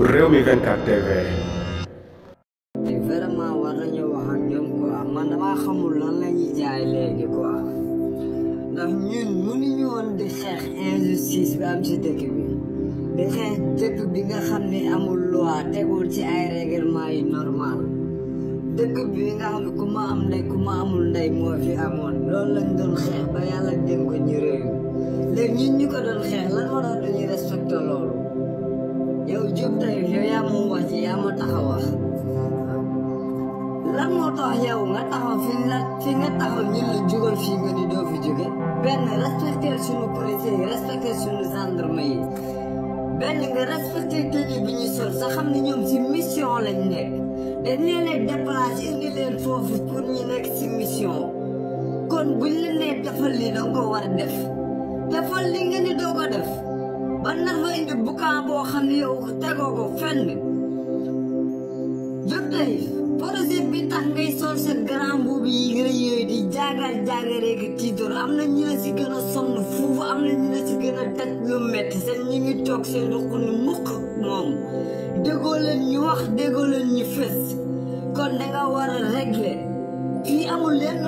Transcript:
Rewmi 24 TV. vraiment war nañu wax ak ñoom quoi man damaa xamul lan la ñuy jaay léegi quoi ndax ñun mënuñu woon di xeex injustice bi am ci dëkk bi di xeex dëkk bi nga xam ne amul loi tegul ci ay règlement yi normal dëkk bi nga xam ne ku ma am ndey ku ma amul ndey moo fi amoon loolu lañ doon xeex ba yàlla dénk ko ñu réew léegi ñun ñu ko doon xeex lan moo tax duñuy respecté loolu yow Diop Taïf yow yaa moom wax ci yaa ma tax a wax lan moo tax yow nga taxaw fi nga taxaw ñun la jógal fii nga ni doo fi jóge benn respecté suñu policiers yi respecté suñu gendarme yi benn nga respecté tenue bi ñu sol sa xam ne ñoom si mission lañ nekk dañ leen a déplacé indi leen foofu pour ñu nekk si mission kon buñ la nee defal lii danga ko war a def defal li nga ni doo ko def ba nar fa indi boucan boo xam ne yow tegoo ko fenn Diop Taïf projet bi tax ngay sol sa grand boobu yi rëy yooyu di jaagaree ki tiitoor am na ñu la si gën a sonn fuufu am na ñu la si gën a daj lu metti seen ñu ngi toog seen ruq ni mukk moom déggoo leen ñu wax déggoo leen ñu fës kon danga war a régler fii amul leen